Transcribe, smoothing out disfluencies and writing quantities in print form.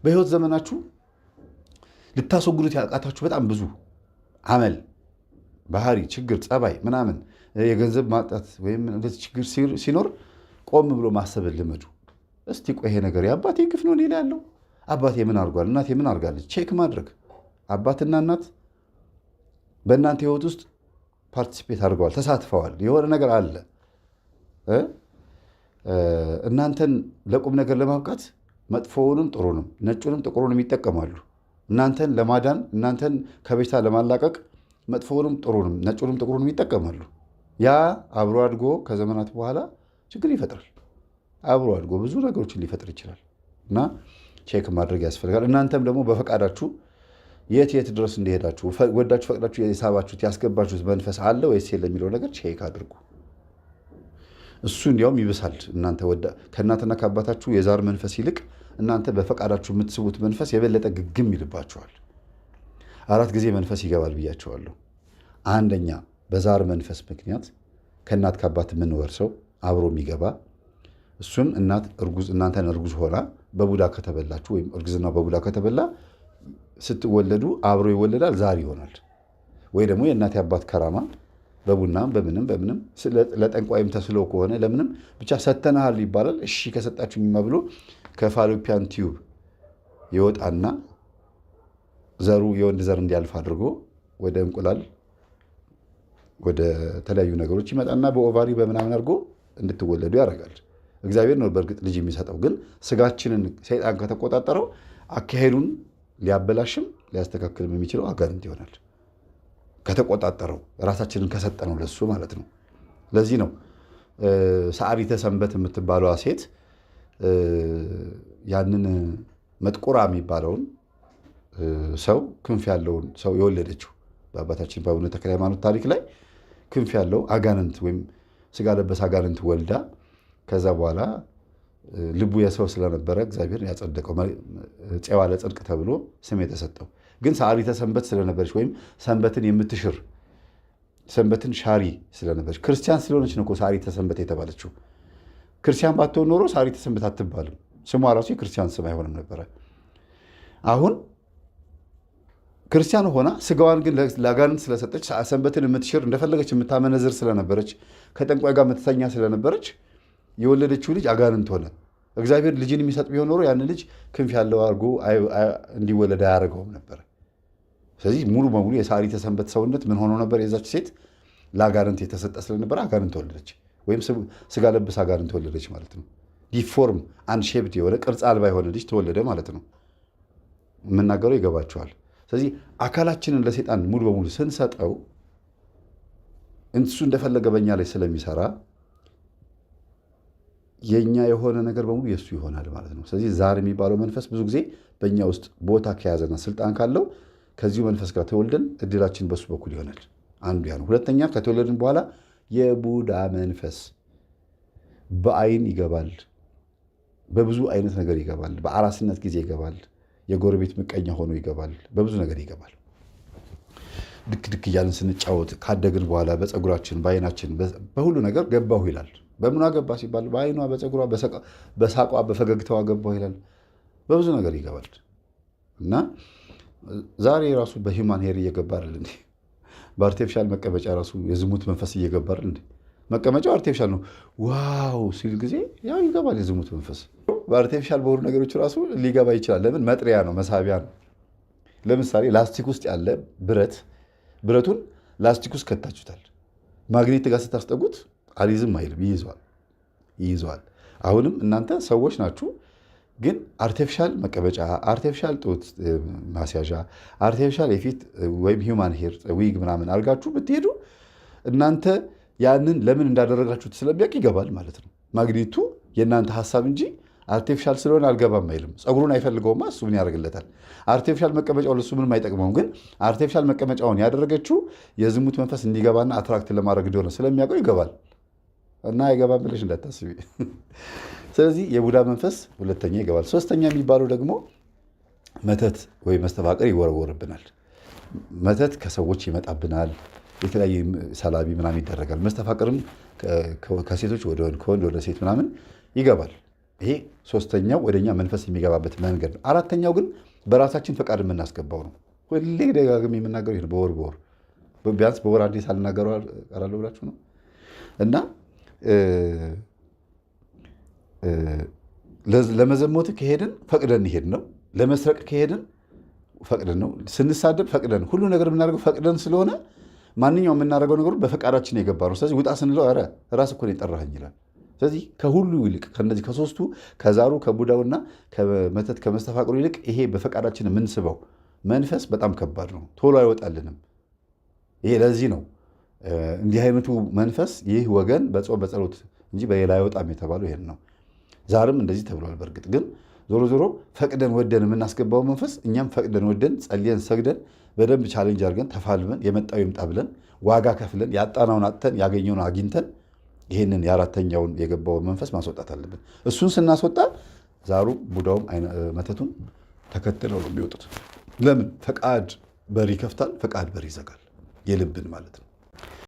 በህይወት ዘመናችሁ ልታስወግዱት ያቃታችሁ በጣም ብዙ አመል፣ ባህሪ፣ ችግር፣ ጸባይ ምናምን፣ የገንዘብ ማጣት ወይም እንደዚህ ችግር ሲኖር ቆም ብሎ ማሰብን ልመዱ። እስቲ ቆይ፣ ይሄ ነገር የአባቴ ግፍ ነው እኔ ላይ ያለው? አባቴ ምን አድርጓል? እናቴ ምን አድርጋለች? Check ማድረግ። አባትና እናት በእናንተ ህይወት ውስጥ participate አድርገዋል፣ ተሳትፈዋል። የሆነ ነገር አለ። እናንተን ለቁም ነገር ለማብቃት መጥፎውንም ጥሩንም፣ ነጩንም ጥቁሩንም ይጠቀማሉ። እናንተን ለማዳን፣ እናንተን ከበሽታ ለማላቀቅ መጥፎውንም ጥሩንም፣ ነጩንም ጥቁሩንም ይጠቀማሉ። ያ አብሮ አድጎ ከዘመናት በኋላ ችግር ይፈጥራል። አብሮ አድጎ ብዙ ነገሮችን ሊፈጥር ይችላል እና check ማድረግ ያስፈልጋል። እናንተም ደግሞ በፈቃዳችሁ የት የት ድረስ እንደሄዳችሁ፣ ወዳችሁ ፈቅዳችሁ የሳባችሁት ያስገባችሁት መንፈስ አለ ወይስ የለም የሚለው ነገር check አድርጉ። እሱ እንዲያውም ይብሳል። እናንተ ከእናትና ከአባታችሁ የዛር መንፈስ ይልቅ እናንተ በፈቃዳችሁ የምትስቡት መንፈስ የበለጠ ግግም ይልባችኋል። አራት ጊዜ መንፈስ ይገባል ብያችኋለሁ። አንደኛ፣ በዛር መንፈስ ምክንያት ከእናት ከአባት የምንወርሰው አብሮ የሚገባ፣ እሱም እናት እርጉዝ እናንተን እርጉዝ ሆና በቡዳ ከተበላችሁ ወይም እርግዝናው በቡዳ ከተበላ ስትወለዱ አብሮ ይወለዳል፣ ዛር ይሆናል። ወይ ደግሞ የእናት አባት ከራማ በቡናም በምንም በምንም ለጠንቋይም ተስሎ ከሆነ ለምንም ብቻ ሰተናሃል ይባላል። እሺ ከሰጣችሁኝማ ብሎ ከ fallopian tube ይወጣና ዘሩ የወንድ ዘር እንዲያልፍ አድርጎ ወደ እንቁላል፣ ወደ ተለያዩ ነገሮች ይመጣና በ ovary በምናምን አድርጎ እንድትወለዱ ያደርጋል። እግዚአብሔር ነው በእርግጥ ልጅ የሚሰጠው፣ ግን ስጋችንን ሰይጣን ከተቆጣጠረው አካሄዱን ሊያበላሽም ሊያስተካክልም የሚችለው አጋንንት ይሆናል። ከተቆጣጠረው፣ ራሳችንን ከሰጠነው ለሱ ማለት ነው። ለዚህ ነው ሰዓሪተ ሰንበት የምትባለዋ ሴት ያንን መጥቁራ የሚባለውን ሰው፣ ክንፍ ያለውን ሰው የወለደችው። በአባታችን በአቡነ ተክለ ሃይማኖት ታሪክ ላይ ክንፍ ያለው አጋንንት ወይም ስጋ ለበስ አጋንንት ወልዳ ከዛ በኋላ ልቡ የሰው ስለነበረ እግዚአብሔር ያጸደቀው፣ ፄዋ ለጽድቅ ተብሎ ስም የተሰጠው። ግን ሰዓሪተ ሰንበት ስለነበረች ወይም ሰንበትን የምትሽር፣ ሰንበትን ሻሪ ስለነበረች፣ ክርስቲያን ስለሆነች ነው እኮ ሰዓሪተ ሰንበት የተባለችው። ክርስቲያን ባትሆን ኖሮ ሰዓሪተ ሰንበት አትባልም። ስሟ ራሱ የክርስቲያን ስም አይሆንም ነበረ። አሁን ክርስቲያን ሆና ስጋዋን ግን ለአጋንንት ስለሰጠች፣ ሰንበትን የምትሽር፣ እንደፈለገች የምታመነዝር ስለነበረች፣ ከጠንቋይ ጋር የምትተኛ ስለነበረች የወለደችው ልጅ አጋንንት ሆነ። እግዚአብሔር ልጅን የሚሰጥ ቢሆን ኖሮ ያንን ልጅ ክንፍ ያለው አድርጎ እንዲወለድ አያደርገውም ነበር። ስለዚህ ሙሉ በሙሉ የሰዓሊተ ሰንበት ሰውነት ምን ሆኖ ነበር? የዛች ሴት ለአጋንንት የተሰጠ ስለነበረ አጋንንት ወለደች፣ ወይም ስጋ ለብስ አጋንንት ወለደች ማለት ነው። Deform unshaped የሆነ፣ ቅርጽ አልባ የሆነ ልጅ ተወለደ ማለት ነው። የምናገረው ይገባችኋል። ስለዚህ አካላችንን ለሴጣን ሙሉ በሙሉ ስንሰጠው እሱ እንደፈለገ በእኛ ላይ ስለሚሰራ የኛ የሆነ ነገር በሙሉ የእሱ ይሆናል ማለት ነው። ስለዚህ ዛር የሚባለው መንፈስ ብዙ ጊዜ በእኛ ውስጥ ቦታ ከያዘና ስልጣን ካለው ከዚሁ መንፈስ ጋር ተወልደን እድላችን በሱ በኩል ይሆናል። አንዱ ያ ነው። ሁለተኛ፣ ከተወለድን በኋላ የቡዳ መንፈስ በአይን ይገባል። በብዙ አይነት ነገር ይገባል። በአራስነት ጊዜ ይገባል። የጎረቤት ምቀኛ ሆኖ ይገባል። በብዙ ነገር ይገባል። ድክ ድክ እያልን ስንጫወት ካደግን በኋላ በፀጉራችን፣ በአይናችን፣ በሁሉ ነገር ገባሁ ይላል። በምኗ ገባ ሲባል በአይኗ፣ በፀጉሯ፣ በሳቋ፣ በፈገግታዋ ገባሁ ይላል። በብዙ ነገር ይገባል እና ዛሬ ራሱ በ human hair እየገባ አይደል እንዴ? በ artificial መቀመጫ ራሱ የዝሙት መንፈስ እየገባ አይደል እንዴ? መቀመጫው artificial ነው። Wow ሲል ጊዜ ያው ይገባል የዝሙት መንፈስ። በ artificial በሆኑ ነገሮች ራሱ ሊገባ ይችላል። ለምን? መጥሪያ ነው፣ መሳቢያ ነው። ለምሳሌ ላስቲክ ውስጥ ያለ ብረት፣ ብረቱን ላስቲክ ውስጥ ከታችሁታል። ማግኔት ጋር ስታስጠጉት አልይዝም አይልም፣ ይይዘዋል ይይዘዋል። አሁንም እናንተ ሰዎች ናችሁ፣ ግን artificial መቀመጫ፣ artificial ጡት ማስያዣ፣ artificial የፊት ወይም human hair wig ምናምን አድርጋችሁ ብትሄዱ እናንተ ያንን ለምን እንዳደረጋችሁት ስለሚያውቅ ይገባል ማለት ነው። ማግኔቱ የእናንተ ሀሳብ እንጂ artificial ስለሆነ አልገባም አይልም። ፀጉሩን አይፈልገውማ፣ እሱ ምን ያደርግለታል? Artificial መቀመጫው ለሱ ምንም አይጠቅመውም። ግን artificial መቀመጫውን ያደረገችው የዝሙት መንፈስ እንዲገባና attract ለማድረግ እንደሆነ ስለሚያውቀው ይገባል። እና አይገባም ብለሽ እንዳታስቢ። ስለዚህ የቡዳ መንፈስ ሁለተኛ ይገባል። ሶስተኛ የሚባለው ደግሞ መተት ወይ መስተፋቅር ይወረወርብናል። መተት ከሰዎች ይመጣብናል። የተለያየ ሰላቢ ምናምን ይደረጋል። መስተፋቅርም ከሴቶች ወደ ወንድ፣ ከወንድ ወደ ሴት ምናምን ይገባል። ይሄ ሶስተኛው ወደኛ መንፈስ የሚገባበት መንገድ ነው። አራተኛው ግን በራሳችን ፈቃድ የምናስገባው ነው። ሁሌ ደጋግሜ የምናገረው ይሄ ነው። በወር በወር፣ ቢያንስ በወር አንዴ ሳልናገረው እቀራለሁ ብላችሁ ነው። እና ለመዘሞት ከሄድን ፈቅደን ሄድ ነው። ለመስረቅ ከሄድን ፈቅደን ነው። ስንሳደብ ፈቅደን፣ ሁሉ ነገር የምናደርገው ፈቅደን ስለሆነ ማንኛውም የምናደርገው ነገር በፈቃዳችን የገባ ነው። ስለዚህ ውጣ ስንለው ኧረ ራስህ እኮ ነው የጠራኸኝ ይላል። ስለዚህ ከሁሉ ይልቅ፣ ከነዚህ ከሶስቱ፣ ከዛሩ፣ ከቡዳውና ከመተት ከመስተፋቅሩ ይልቅ ይሄ በፈቃዳችን የምንስበው መንፈስ በጣም ከባድ ነው። ቶሎ አይወጣልንም። ይሄ ለዚህ ነው እንዲህ አይነቱ መንፈስ ይህ ወገን በጾም በጸሎት እንጂ በሌላ አይወጣም የተባለው ይሄን ነው። ዛርም እንደዚህ ተብሏል። በእርግጥ ግን ዞሮ ዞሮ ፈቅደን ወደን የምናስገባው መንፈስ እኛም ፈቅደን ወደን ጸልየን ሰግደን በደንብ challenge አድርገን ተፋልመን የመጣው ይምጣ ብለን ዋጋ ከፍለን ያጣናውን አጥተን ያገኘውን አግኝተን ይህንን የአራተኛውን የገባውን መንፈስ ማስወጣት አለብን። እሱን ስናስወጣ ዛሩ፣ ቡዳውም መተቱም ተከትለው ነው የሚወጡት። ለምን? ፈቃድ በር ይከፍታል፣ ፈቃድ በር ይዘጋል። የልብን ማለት ነው።